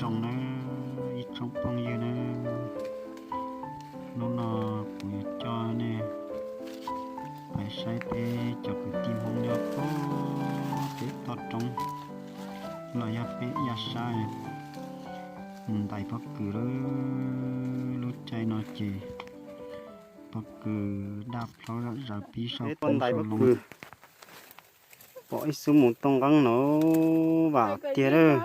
Zoo nawb ib tsoom phooj ywg nawb, hnub no kuv yuav coj nej pais saib peb cov kwv tij Hmoob nyob puag pem toj roob los yog pem yaj sab mus ntais pob kws lawm. Lub caij no ces pob kws daj plhaub zom zaws pib sau poob sau loo. Pom ib xub mus tooj nqeeb no, vam tiag lawm.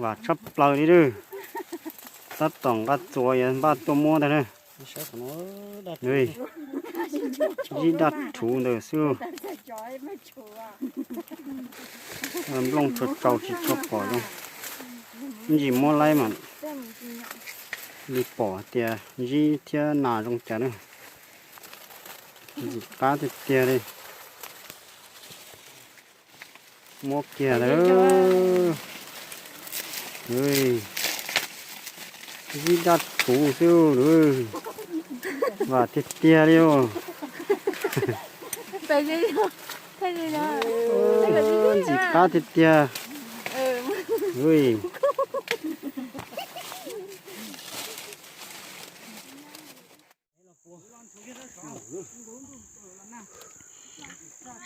Vam tshaj plaws li lawm. Tab tom nqa txuas yuav npaj tuaj muab ntag na. Ntsib daj rhuv ntawd xwb. Nplooj tsaus tsaus tsis tshua pom zoo. Ntsis muab laib mas li pom tias ntsib thiab nas zoo cas na. Ntxim qab tiag tiag li. Muab kiag ntawd. Ntsib daj rhuv xwb. Vam tiag tiag li os. Ntxim qab tiag tiag.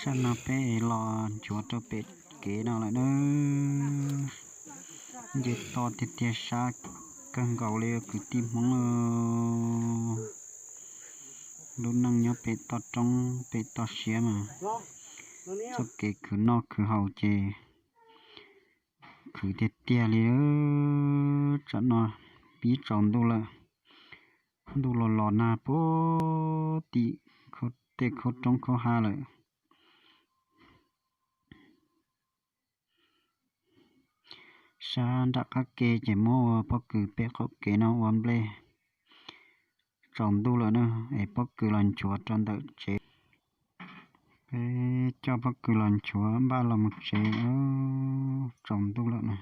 Tsam no peb los nchuav rau pem kev no lawm na. Nce toj tiag tiag, sab kawg nkaus li kwv tij Hmoob. Lub neej nyob pem toj roob pem toj siab mas txoj kev khwv noj khwv haus ces khwv tiag tiag li. Tsam no pib tsaus ntuj lawm, ntuj los los nag puag tim tej khaub roob khaub hav lawm. Sab nram qab ke ces muab ua pob kws pem qaum kev no ua nplej. Tsaus ntuj lawm na, es pob kws los nchuav rau ntawm tsev. Peb coj pob kws los nchuav npaj los mus tsev, tsaus ntuj lawm na.